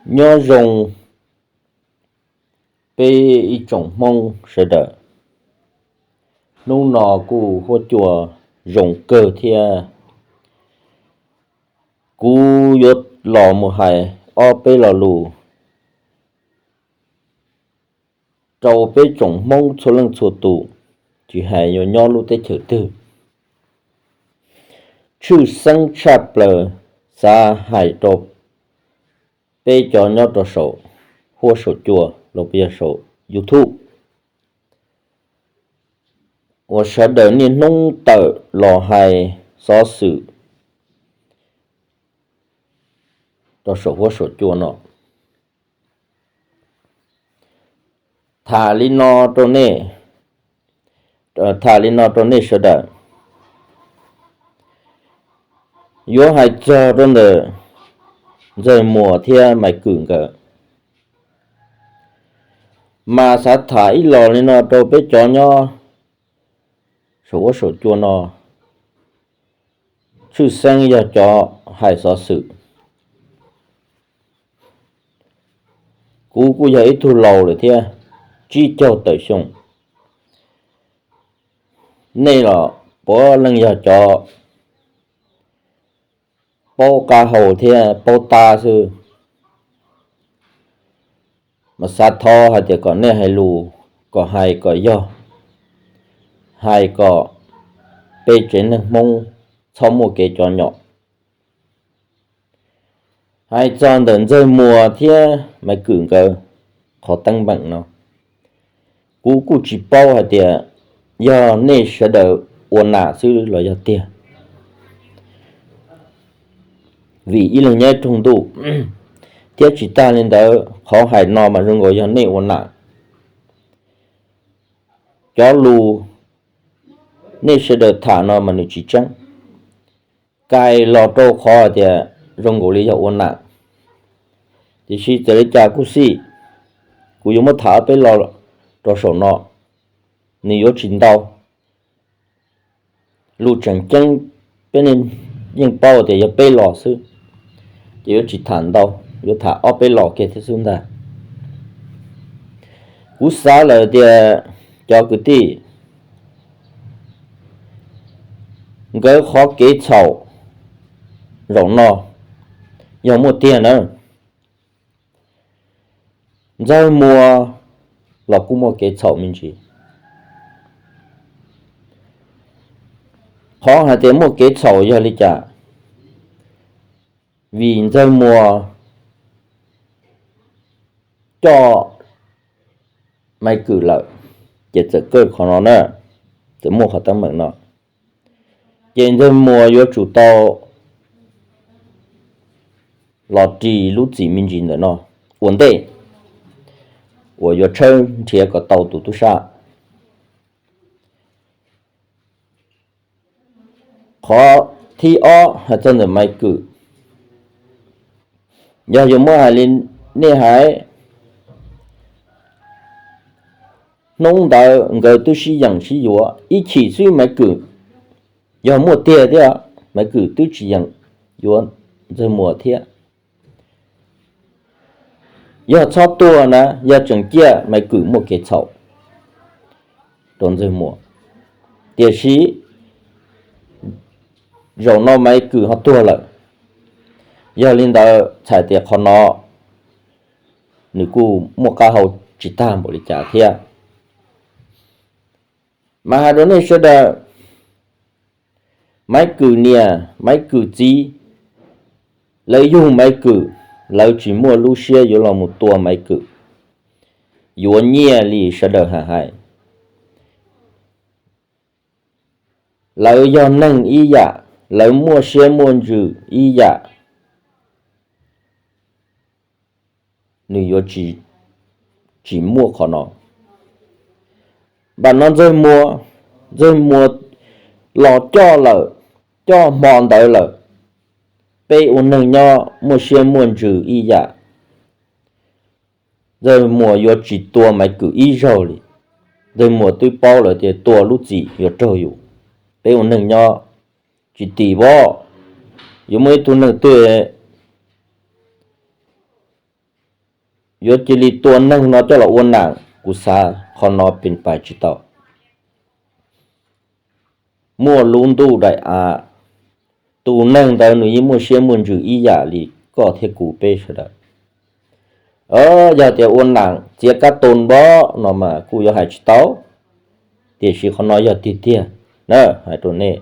Nyob zoo peb ib tsoom Hmoob sawv daws, hnub no kuj huab cua zoo kawg thiab. Kuv yuav los mus hais ob peb lo lus rau peb tsoom Hmoob txhua leej txhua tus, tsis hais yuav nyob lub teb chaws twg. Tshwj xeeb tshaj plaws xav hais rau peb cov nyob rau saum huab saum cua los puas yog saum YouTube uas sawv daws niaj hnub tawm los hais xov xwm rau saum huab saum cua no. Tham li no rau nej, tham li no rau nej sawv daws. Yuav hais txog rau ntawm Ntxawg Muas thiab Maiv Kwm nkawd, mas xav tham ib los li no rau peb cov nyob saum huab saum cua no, tshwj xeeb yog cov hais xov xwm. Kuv kuj yog ib tug laus lawm thiab, tsib caug tawm xyoo. Nej los puav leej yog cov paub qab hau thiab paub tab xwb, mas xav thov hais tias kom nej hais lus kom hais kom yog, hais kom peb tsev neeg Hmoob txhob muaj kev cov nyom. Hais txog ntawm Ntxawg Muas thiab Maiv Kwm nkawd qhov teeb meem no, kuv kuj tsis paub hais tias yog nej sawv daws ua nam xwb los yog tiag, vim ib leeg nyob ib rooj ntuj, thiab tsis tag li ntawd qhov hais no mas zoo nkaus yog nej ua nam. Cov lus nej sawv daws tham no mas nws tsis tseeb, kais los rau qhov hais tias zoo nkaus li yog ua nam. Tiam sis txawm li cas kuj xij, kuv yuav muab tham ob peb lo rau saum no, nws yuav tsis ntau. Lus tseem ceeb peb yeej paub tias yog peb lo xwb, ces yuav tsis tham ntau, yuav tham ob peb lo kiag thiab xwb ntag. Kuv xav lawm tias cov kwv tij, nkawd qhov kev txhaum zaum no yog muaj tiag na, Ntxawg Muas los kuj muaj kev txhaum me ntsis. Qhov hais tias muaj kev txhaum yog li cas? Vim Ntxawg Muas coj Maiv Kwm lawm, ces txawm kaj qhov no na, txawm muaj qhov teeb meem no, ces Ntxawg Muas yuav tsum tau los ris lub txim me ntsis ntawm no ua ntej uas yuav tshawb nrhiav kom tau tus tub sab. Qhov thib ob hais txog ntawm Maiv Kwm, yog yuav muab hais li nej hais, hnub ntawd nkawd twb sib yeem sib yuav ib chim xwb Maiv Kwm, yog muaj tiag thiab, Maiv Kwm twb tsis yeem yuav Ntxawg Muas thiab. Yog txhob tuag na, yog tseem ciaj Maiv Kwm muaj kev txhaum rau Ntxawg Muas, tiam sis zaum no Maiv Kwm ho tuag lawm. Yog li ntawd txhais tias qhov no nws kuj muaj qab hau tsis tag npaum li cas thiab. Mas hais rau nej sawv daws, Maiv Kwm niam Maiv Kwm txiv, lawv yug Maiv Kwm, lawv tsis muaj lub siab yuav los mus tua Maiv Kwm, yuav nyiaj li sawv daws hais hais. Lawv yog neeg ib yam, lawv muaj siab muaj ntsws ib yam, nws yuav tsis muaj qhov no. Npam no Ntxawg Muas, Ntxawg Muas los coj lawm, coj hmo ntawd lawm, peb ua neeg nyob muaj siab muaj ntsws ib yam. Ntxawg Muas yuav tsis tua Maiv Kwm ib zaug li. Ntxawg Muas twb paub lawm tias tua lub txim yuav raug yus. Peb ua neeg nyob tsis tim pab, yuav muaj ib tug neeg twg yuav cia li tua neeg no coj los ua nam, kuv xav qhov no pes pais tsis tau. Muaj lub ntuj daim av, tus neeg ntawd nws yeej muaj siab muaj ntsws ib yam li koj thiab kuv peb sawv daws. Yog tias ua nam txiav kab toos npov no mas kuj yuav hais tsis tau, tiam sis qhov no yog tiag tiag na, hais rau nej.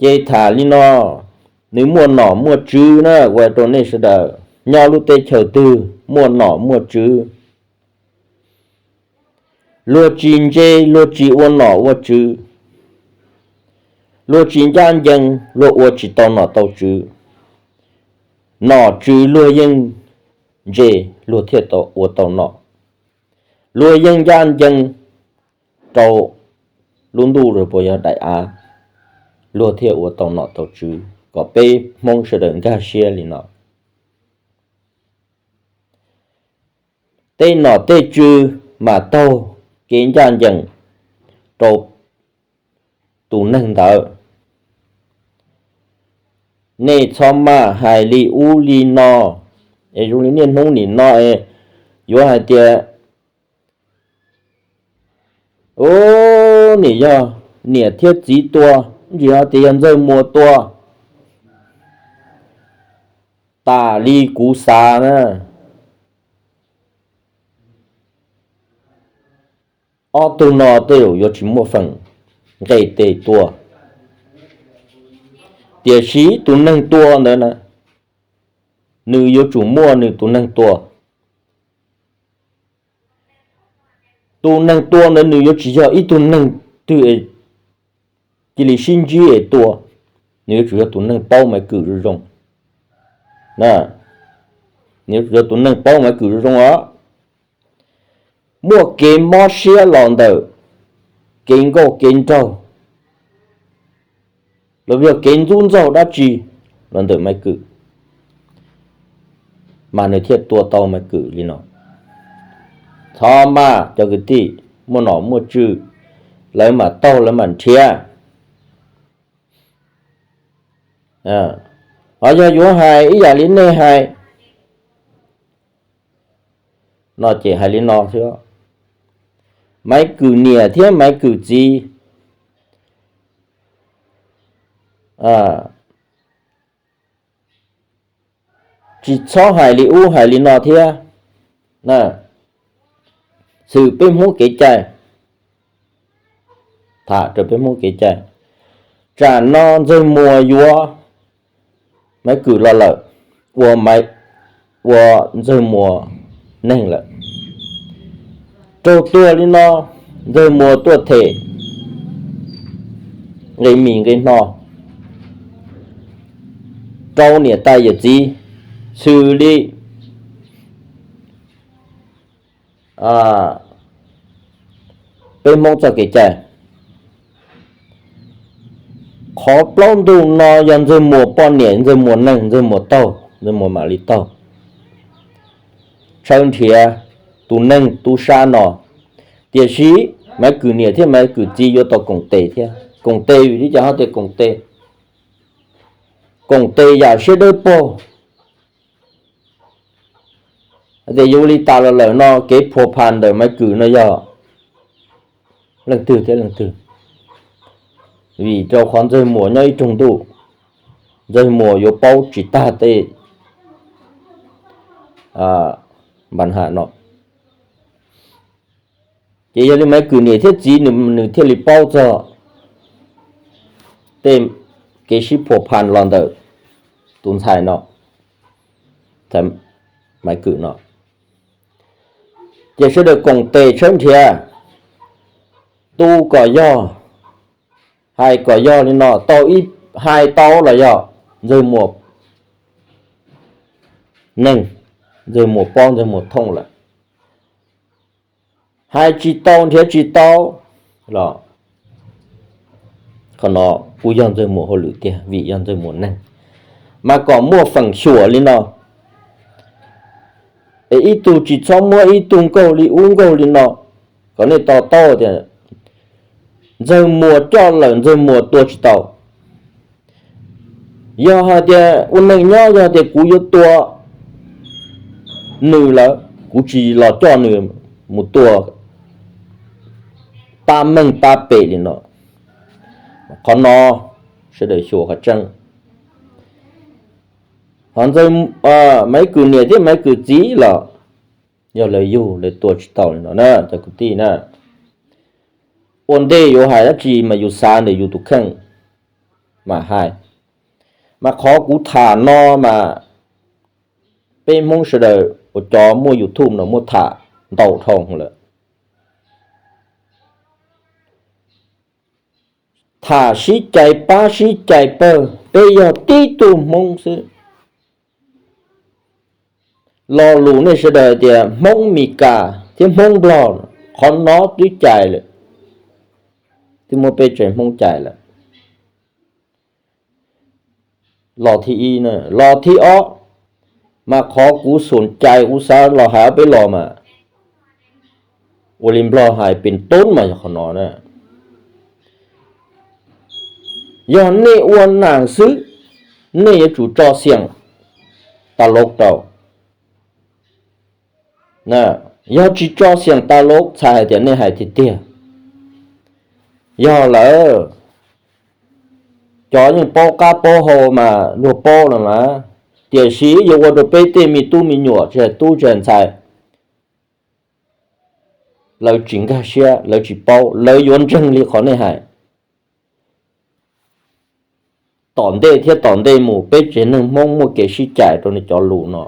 Ces tham li no, nws muaj nom muaj tswv na, ua rau nej sawv daws nyob lub teb chaws twg muaj nom muaj tswv. Luag tsis ntse, luag tsis ua nom ua tswv, luag tsis ncaj ncees, luag ua tsis tau nom tau tswv. Nom tswv luag yeej ntse, luag thiaj ua tau nom. Luag yeej ncaj ncees rau lub ntuj los puas yog daim av, luag thiaj ua tau nom tau tswv. Kom peb Hmoob sawv daws nkag siab li no. Tej nom tej tswv mas taug kev ncaj ncees rau tus neeg ntawd. Nej txhob maj hais li ub li no, es zoo li niaj hnub nim no es yuav hais tias, u, nim yog niam thiab txiv tua, tsis yog tias yog Ntxawg Muas tua. Tas li kuv xav na, ob tug no tej zaum yuav tsis muaj feem nqes tes tua. Tiam sis tus neeg tua ntawd na, nws yuav tsum muaj nws tus neeg tua. Tus neeg tua ntawd nws yuav tsis yog ib tug neeg twg cia li sib ntsib es tua, nws yuav tsum yog tus neeg paub Maiv Kwm zoo zoo. Nws yuav tsum yog tus neeg paub Maiv Kwm zoo zoo os. Muaj kev mob siab los ntawm kev nkauj kev nraug, los yog kev ntxub ntxaug dab tsi los ntawm Maiv Kwm, mas nws thiaj tua tau Maiv Kwm li no. Txhob maj cov kwv tij, muaj nom muaj tswv, lawv mam taug lawv mam nrhiav. Ho yog yuav hais ib yam li nej hais no ces hais li no xwb. Maiv Kwm niam thiab Maiv Kwm txiv tsis txhob hais li ub hais li no thiab. Xwm peb Hmoob kev cai, tham raws peb Hmoob kev cai. Tsam no Ntxawg Muas yuav Maiv Kwm los lawm, ua Ntxawg Muas neeg lawm. Raug tuag li no, Ntxawg Muas tuaj them nqe mis nqe hno rau niam tais yawm txiv, xws li peb Hmoob txoj kev cai. Qhov plaub ntug no yog Ntxawg Muas poj niam, Ntxawg Muas neeg, Ntxawg Muas taug, Ntxawg Muas mam li taug tshawb nrhiav tus neeg tub sab no. Tiam sis Maiv Kwm niam thiab Maiv Kwm txiv yuav tau koom tes thiab. Koom tes vim li cas ho tias koom tes? Koom tes yam siab dawb paug. Tias yuav li tas los lawm no kev phua phas ntawm Maiv Kwm no yog leej twg thiab leej twg? Vim rau qhov Ntxawg Muas nyob ib rooj ntuj, Ntxawg Muas yuav paub tsis tag tej npa ham no. Ces yog li Maiv Kwm niam thiab txiv nws thiaj li paub txog tej kev sib phua phas los ntawm tus ntxhais no, Maiv Kwm no. Ces sawv daws koom tes tshawb nrhiav, tu kom yog, hais kom yog li no, tau ib hais tau los yog Ntxawg Muas neeg, Ntxawg Muas paub, Ntxawg Muas thooj lawm. Hais tsis tau nrhiav tsis tau los qhov no kuj yog Ntxawg Muas hauj lwm tiag vim yog Ntxawg Muas neeg. Mas kom muaj feem xyuam li no, es ib tug tsis txhob muab ib tug nkaug li ub nkaug li no. Kom nej to taub tias Ntxawg Muas coj lawm Ntxawg Muas tua tsis tau. Yog hais tias ua neej nyob yog tias kuv yuav tua nws lawm, kuv tsis los coj nws mus tua tab meeg tab pem li no. Qhov no sawv daws xyuas qhov tseeb. Ho ntxawg Maiv Kwm niam thiab Maiv Kwm txiv los yog lawv yug lawv tua tsis tau li no na cov kwv tij na. Ua ntej yuav hais dab tsi mas yus xav ntawm yus tus kheej mas hais. Mas qhov kuv tham no mas peb Hmoob sawv daws uas cov muaj YouTube no muab tham ntau dhau lawm. Tham sib cais pab sib cais pawg, peb yog tib tug Hmoob xwb. Lo lus nej sawv daws tias Hmoob Mes Kas thiab Hmoob Nplog, qhov no twb cais lawm, twb muab peb tsev Hmoob cais lawm. Los thib ib, los thib ob, mas qhov kuv xum cais kuv xav los hais ob peb los mas ua li Nplog hais pes toob mas yog qhov no na. Yog nej ua nam xwb, nej yuav tsum tso xiam tas lov rau. Yog tsis tso xiam tas lov txhais hais tias nej hais tiag tiag. Yog lawm, cov yeej paub qab paub hau mas luag paub no mas, tiam sis yuav ua rau peb tej me tub me nyuam tsis hais tub tsis hais ntxhais, lawv tsis nkag siab, lawv tsis paub, lawv yuav ntseeg li qhov nej hais. Tom ntej thiab tom ntej mus peb tsev neeg Hmoob muaj kev sib cais rau nej cov lus no.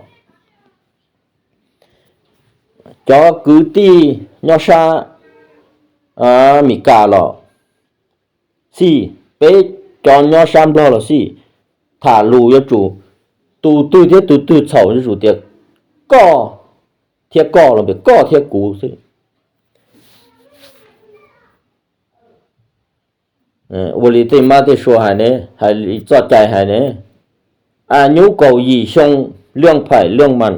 Cov kwv tij nyob sab Mes Kas los xij, peb cov nyob sab Nplog los xij, tham lus yuav tsum tus twg thiab tus twg txhaum yuav tsum tias koj thiab koj los pem koj thiab kuv xwb. Ua li tej mab tej sua hais ne, hais li txoj cai hais ne, a nyub kaum yim xyoo, liaj phaim liaj mas,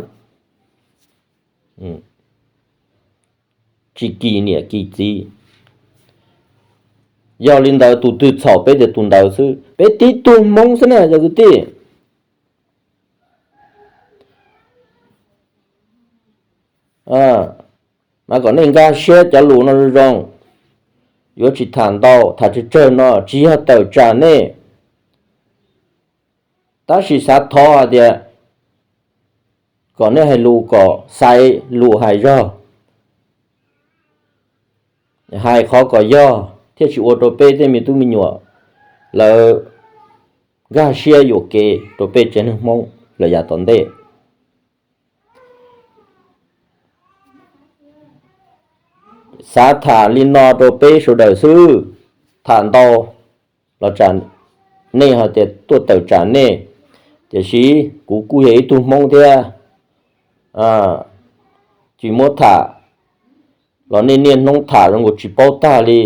tsis kis niam kis txiv. Yog li ntawd tus twg txhaum peb tias tus ntawd xwb, peb tib tug Hmoob xwb na cov kwv tij. Mas kom nej nkag siab cov lus no zoo zoo, yuav tsis tham ntau, tham tsawg tsawg no tsis yog tawm tsam nej, tab sis xav thov hais tias kom nej hais lus kom xaiv lus hais zog, hais qhov kom yog thiaj tsis ua rau peb tej me tub me nyuam lawv nkag siab yuam kev rau peb tsev neeg Hmoob lawm yav tom ntej. Xav tham li no rau peb sawv daws xwb, tham ntau los tsam nej ho tias tuaj tawm tsam nej, tiam sis kuv kuj yog ib tug Hmoob thiab, tsis muab tham los nej niaj hnub tham zoo nkaus tsis paub tag li.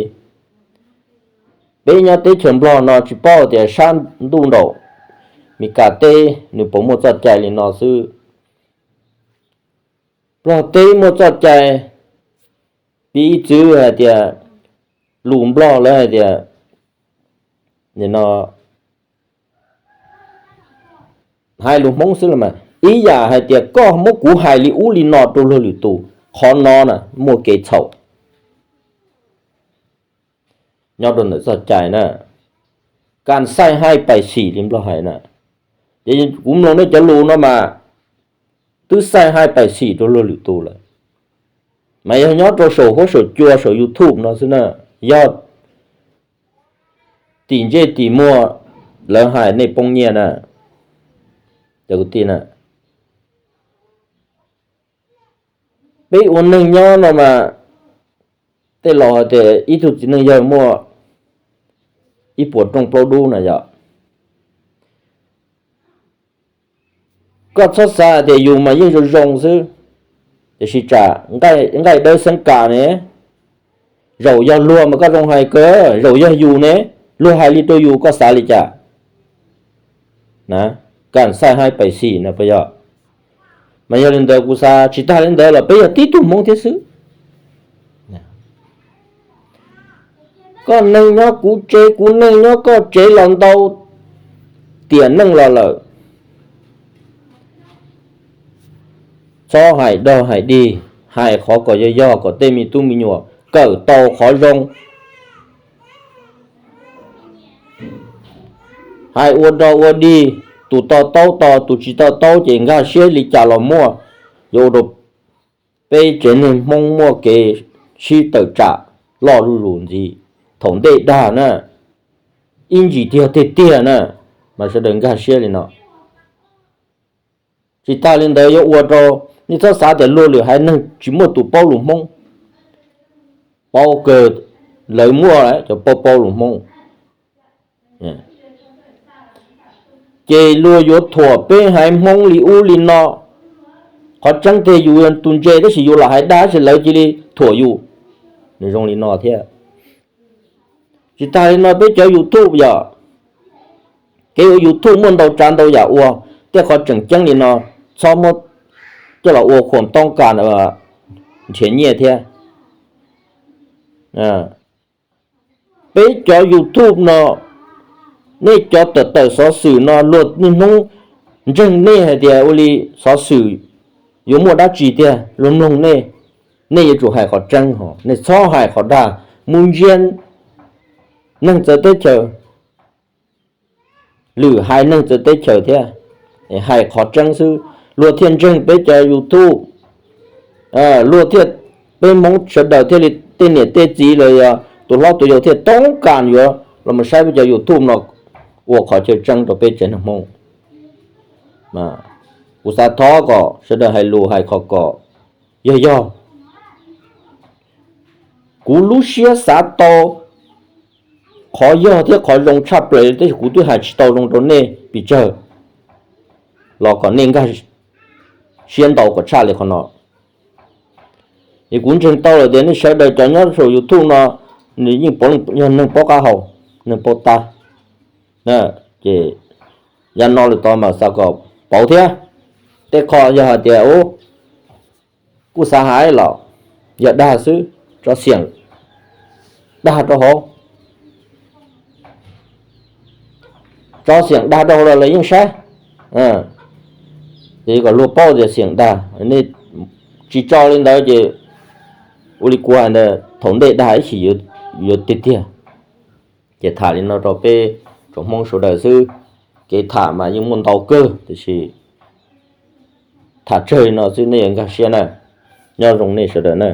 Peb nyob teb chaws Nplog no tsis paub tias sab ntuj nraum Mes Kas teb nws puas muaj txoj cai li no xwb. Nplog teb muaj txoj cai, piv txwv hais tias lus Nplog lawv hais tias, no, hais lus Hmoob xwb los mas ib yam hais tias koj muab kuv hais li ub li no rau luag lwm tus, qhov no na muaj kev txhaum nyob rau ntawm txoj cai na. Kas xaij haij pais xim li Nplog hais na. Ces kuv mloog nej cov lus no mas twb xaij haij pais xim rau luag lwm tus lawm. Mas yog nyob rau saum huab saum cua saum YouTube no xwb na, yog tim ntsej tim muag lawv hais nej poob nyiaj na, cov kwv tij na. Peb ua neeg nyob no mas tej laus hais tias ib tug txiv neej yawg muaj ib puas rooj plaub dub na yom. Koj txhob xav hais tias yus mas yeej zoo zoo xwb, tiam sis tsam nqaij dawb xeeb kas ne, zaum yog luag mas koj zoo hais kawg, zaum yog yus ne, luag hais li rau yus koj xav li cas? Kas xaij haij pais xim no puas yog? Mas yog li ntawd kuv xav tsis tag li ntawd los peb yog tib tug Hmoob thiab xwb. Koj neeg nyob kuv tsev, kuv neeg nyob koj tsev los ntau, tiam neej los lawm, txhob hais dog hais dig, hais qhov kom yog yog kom tej me tub me nyuam kawm tau qhov zoo. Hais ua dog ua dig, tus to taub to, tus tsis to taub ces nkag siab li cas los muaj, yuav ua rau peb tsev neeg Hmoob muaj kev sib tawm tsam loj zuj zus ntxiv thaum ntej dag na, ib ntsis tiag tiag tiag na, mas sawv daws nkag siab li no. Tsis tas li ntawd yuav ua rau, nej txhob xav tias luag lwm haiv neeg tsis muaj tus paub lus Hmoob, paub kawg, lawv muaj cov paub paub lus Hmoob. Ces luag yuav thuam peb haiv Hmoob li ub li no, qhov tseeb tiag yus yog tus ntse tab sis yus lam hais dag tab sis lawv cia li thuam yus. Nws zoo li no thiab. Tsis tas li no peb cov YouTube yom, kev ua YouTube muaj ntau tsav ntau yam ua, tej qhov tseem ceeb li no txhob muab coj los ua khuam toob kas nrhiav nyiaj thiab. Peb cov YouTube no, nej cov tawm tawm xov xwm no luag niaj hnub ntseeg nej hais tias ua li xov xwm yuav muaj dab tsi tiag, luag mloog nej, nej yuav tsum hais qhov tseeb ho, nej txhob hais qhov dag, mus ntsia neeg txawv teb chaws, lwm haiv neeg txawv teb chaws thiab, hais qhov tseeb xwb luag thiaj ntseeg peb cov YouTube, luag thiaj, peb Hmoob sawv daws thiaj li tej niam tej txiv los yog tus hlob tus yau thiaj toob kas yuav los saib peb cov YouTube no ua qhov chaw tseeb rau peb tsev neeg Hmoob. Kuv xav thov kom sawv daws hais lus hais qhov kom yog yog. Kuv lub siab xav tau qhov yog thiab qhov zoo tshaj plaws tab sis kuv twb hais tsis tau zoo rau nej pes tsawg los kom nej nkag siab ntau kom tshaj li qhov no. Es kuv ntseeg tau lawm tias nej sawv daws cov nyob saum YouTube no nws yeej yog neeg paub qab hau, neeg paub tab. Ces yav no lawm tod mas xav kom pauv thiab. Tej qho yog hais tias ub, kuj xav hais los yog dag xwb, tso xiam dag rau hauv, tso xiam dag rau hauv los lawv yeej saib. Ces kom luag paub tias xiam dag, nej tsis tso li ntawd ces ua li kuv hais ntawd thaum ntej dag ib chim yuav tiag tiag. Ces tham li no rau peb tsoom Hmoob sawv daws xwb. Kev tham mas yeej muaj ntau kawg tiam sis tham tsawg li no xwb nej yuav nkag siab na. Nyob zoo nej sawv daws na.